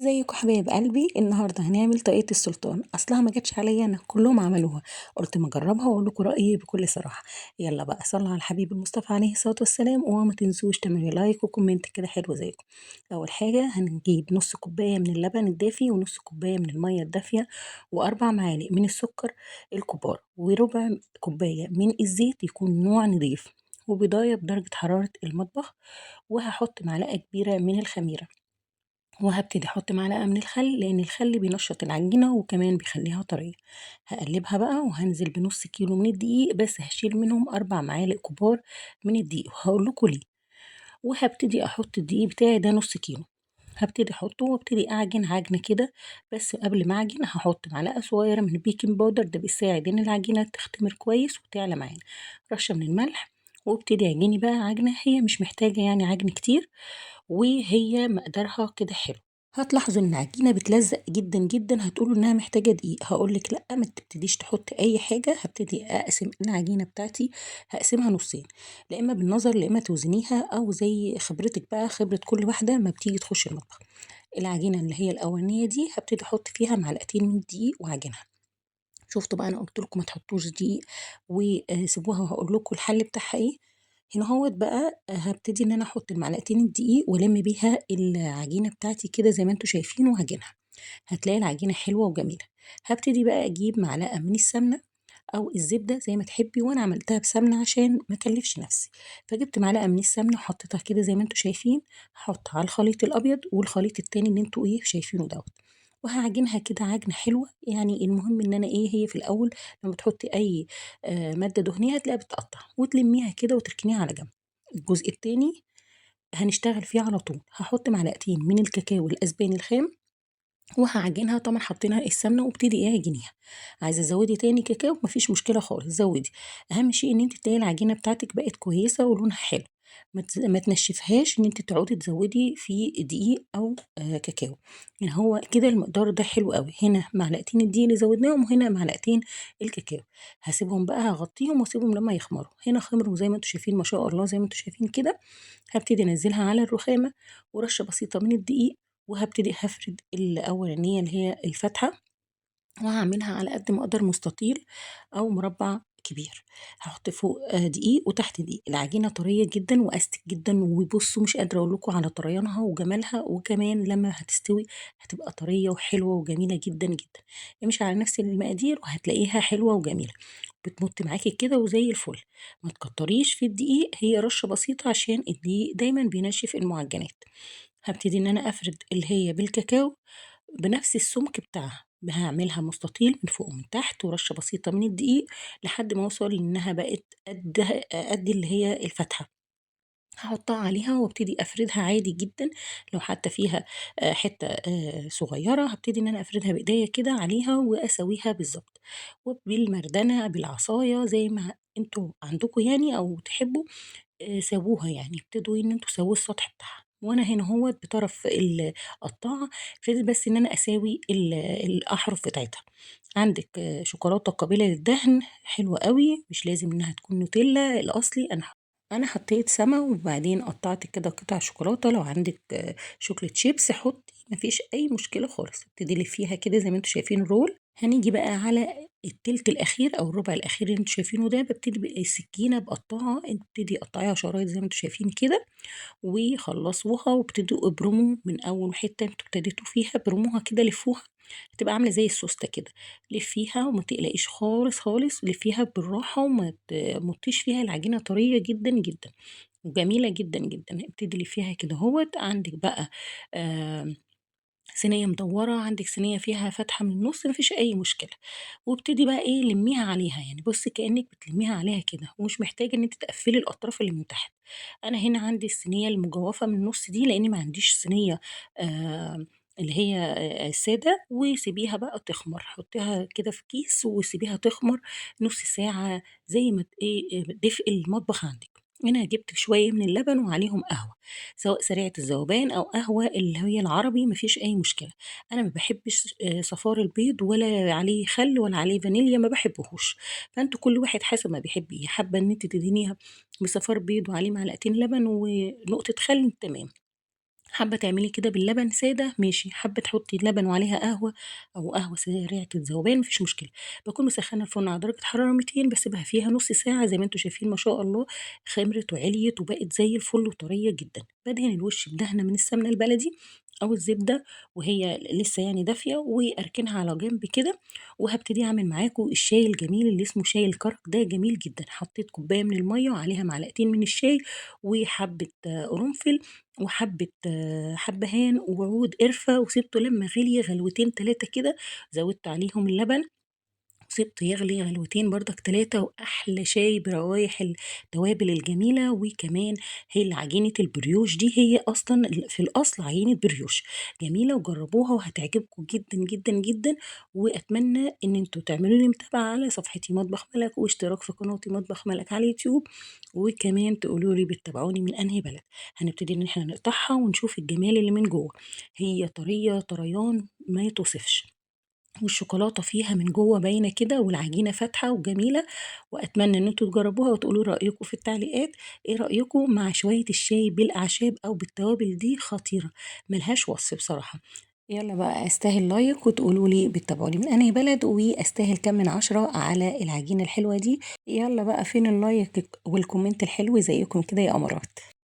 ازيكم حبايب قلبي؟ النهارده هنعمل طاقية السلطان. اصلها ما جاتش عليا انا، كلهم عملوها، قلت ما اجربها واقول لكم رايي بكل صراحة. يلا بقى صلوا على الحبيب المصطفى عليه الصلاة والسلام، وما تنسوش تعملوا like و comment كده حلو زيكم. اول حاجة هنجيب نص كوباية من اللبن الدافي ونص كوباية من المية الدافيه واربع معالق من السكر الكبار وربع كوباية من الزيت يكون نوع نضيف، وبيضايه بدرجة حرارة المطبخ، وهحط معلقه كبيرة من الخميره، وهبتدي احط معلقه من الخل لان الخل بينشط العجينة وكمان بيخليها طرية. هقلبها بقى وهنزل بنص كيلو من الدقيق، بس هشيل منهم 4 معالق كبار من الدقيق وهقول لكم ليه. وهبتدي احط الدقيق بتاعي ده نص كيلو، هبتدي احطه وابتدي اعجن عجنه كده. بس قبل ما اعجن هحط معلقه صغيرة من ال baking powder، ده بيساعد ان العجينة تختمر كويس وتعلى معانا. رشه من الملح، وابتدي اعجني بقى عجنه، هي مش محتاجه يعني عجن كتير، وهي مقدارها كده حلو. هتلاحظوا ان العجينة بتلزق جدا جدا، هتقولوا انها محتاجه دقيق، هقولك لا، ما تبتديش تحط اي حاجة. هبتدي اقسم العجينة بتاعتي، هقسمها نصين، لا اما بالنظر لا اما توزنيها، او زي خبرتك بقى، خبره كل واحدة ما بتيجي تخش المطبخ. العجينة اللي هي الاولانية دي هبتدي احط فيها معلقتين من الدقيق واعجنها. شفتوا بقى انا قلت لكم ما تحطوش دقيق وسيبوها، وهقول لكم الحل بتاعها ايه. هنا اهوت بقى هبتدي ان انا احط المعلقتين الدقيق والم بيها العجينة بتاعتي كده زي ما انتم شايفين وهعجنها. هتلاقي العجينة حلوة وجميلة. هبتدي بقى اجيب معلقه من السمنة او الزبدة زي ما تحبي، وانا عملتها بسمنه عشان ما اكلفش نفسي، فجبت معلقه من السمنة وحطيتها كده زي ما انتم شايفين. هحط على الخليط الابيض والخليط التاني اللي انتوا ايه شايفينه دوت، وهعجنها كده عجنه حلوة. يعني المهم ان انا ايه، هي في الاول لما تحطي اي مادة دهنية هتلاقيها بتقطع، وتلميها كده وتركنيها على جنب. الجزء التاني هنشتغل فيه على طول. هحط معلقتين من الكاكاو الاسباني الخام وهعجنها. طبعا حطينا السمنة وابتدي ايه اعجنيها. عايزه تزودي تاني كاكاو مفيش مشكلة خالص، زودي. اهم شيء ان انت تلاقي العجينة بتاعتك بقت كويسة ولونها حلو، ما تنشفهاش ان انت تقعدي تزودي في دقيق او كاكاو. يعني هو كده المقدار ده حلو قوي. هنا معلقتين الدقيق اللي زودناهم، وهنا معلقتين الكاكاو. هسيبهم بقى، هغطيهم واسيبهم لما يخمروا. هنا خمروا زي ما انتم شايفين ما شاء الله، زي ما انتم شايفين كده. هبتدي انزلها على الرخامه ورشه بسيطة من الدقيق، وهبتدي هفرد الاولانية اللي هي الفتحة، وهعملها على قد ما اقدر مستطيل او مربع كبير. هحط فوق دقيق وتحت دقيق. العجينة طرية جدا واستك جدا، وبصوا مش قادرة اقول لكم على طريانها وجمالها، وكمان لما هتستوي هتبقى طرية وحلوه وجميلة جدا جدا. امشي على نفس المقادير وهتلاقيها حلوة وجميلة، بتمط معاكي كده وزي الفل. ما تكتريش في الدقيق، هي رشه بسيطة عشان الدقيق دايما بينشف المعجنات. هبتدي ان انا افرد اللي هي بالكاكاو بنفس السمك بتاعها، هعملها مستطيل من فوق ومن تحت ورشه بسيطة من الدقيق لحد ما اوصل انها بقت قد اللي هي الفتحة. هحطها عليها وابتدي افردها عادي جدا. لو حتى فيها حتة صغيرة هبتدي ان انا افردها بايديا كده عليها واسويها بالظبط، وبالمردنه بالعصايه زي ما انتوا عندكم يعني او تحبوا، سووها يعني، ابتدوا ان انتوا سووا السطح بتاعها. وانا هنا اهوت بطرف القطاعه ابتديت بس ان انا اساوي الاحرف بتاعتها. عندك شوكولاتة قابله للدهن حلوة قوي، مش لازم انها تكون نوتيلا الاصلي. انا حطيت سما وبعدين قطعت كده قطع شوكولاتة. لو عندك chocolate chips حطي، مفيش اي مشكلة خالص. ابتدي لفيها كده زي ما انتوا شايفين roll. هنيجي بقى على التلت الاخير او الربع الاخير اللي انتوا شايفينه ده، ببتدي بالسكينة بقطعها، ابتدي قطعيها شرايط زي ما انتوا شايفين كده، وخلصوها وابتدوا ابرموا من اول حتة انتوا ابتديتوا فيها، ابرموها كده لفوها، هتبقى عامله زي السوسته كده. لفيها وما تقلقيش خالص خالص، لفيها بالراحة وما تمطيش فيها، العجينة طرية جدا جدا وجميلة جدا جدا. ابتدي لفيها كده اهوت. عندك بقى صينية مدورة، عندك صينية فيها فتحه من النص، مفيش اي مشكلة. وابتدي بقى ايه لميها عليها، يعني بصي كانك بتلميها عليها كده، ومش محتاجه ان انت تقفلي الاطراف اللي من تحت. انا هنا عندي الصينية المجوفه من النص دي لاني ما عنديش صينية اللي هي السادة. وسيبيها بقى تخمر، حطيها كده في كيس وسيبيها تخمر نص ساعة زي ما ايه دفء المطبخ عندك. هنا جبت شوية من اللبن وعليهم قهوة، سواء سريعة الذوبان أو قهوة اللي هي العربي، مفيش أي مشكلة. أنا ما بحبش صفار البيض ولا عليه خل ولا عليه فانيليا، ما بحبهوش. فأنتوا كل واحد حسب ما بيحب إيه. حابة إن أنت تدهنيها بصفار بيض وعليه معلقتين لبن ونقطة خل، تمام. حابة تعملي كده باللبن سادة ماشي، حابة تحطي لبن وعليها قهوة أو قهوة سريعة الذوبان مفيش مشكلة. باكون مسخنة الفرن على درجة حرارة 200، بسيبها فيها نص ساعة زي ما انتم شايفين ما شاء الله خمرت وعليت وبقت زي الفل وطرية جدا. بدهن الوش بدهنة من السمنة البلدي أو الزبدة وهي لسه يعني دافية، وأركنها على جنب كده. وهبتدي أعمل معاكم الشاي الجميل اللي اسمه شاي الكرك، ده جميل جدا. حطيت كوباية من المية وعليها معلقتين من الشاي وحبة قرنفل وحبة حبهان وعود قرفة، وسبته لما غلي غلوتين 3 كده، زودت عليهم اللبن وسبته يغلي غلوتين برضك 3، وأحلى شاي بروايح التوابل الجميلة. وكمان هي عجينة البريوش دي هي أصلا في الأصل عجينة بريوش جميلة، وجربوها وهتعجبكم جدا جدا جدا. وأتمنى إن انتوا تعملوا لي متابعة على صفحتي مطبخ ملك، واشتراك في قناتي مطبخ ملك على اليوتيوب، وكمان تقولوا لي بتتابعوني من أنهي بلد. هنبتدي إن احنا نقطعها ونشوف الجمال اللي من جوه، هي طرية طريان ما يتوصفش، والشوكولاتة فيها من جوه باينة كده، والعجينة فاتحة وجميلة. وأتمنى إن انتوا تجربوها وتقولوا رأيكم في التعليقات. إيه رأيكم مع شوية الشاي بالأعشاب أو بالتوابل دي؟ خطيرة ملهاش وصف بصراحة. يلا بقى أستاهل like وتقولوا لي بتتابعوني من أنهي بلد، وأستاهل كام من 10 على العجينة الحلوة دي. يلا بقى فين ال like وال comment الحلو زيكم كده يا قمرات.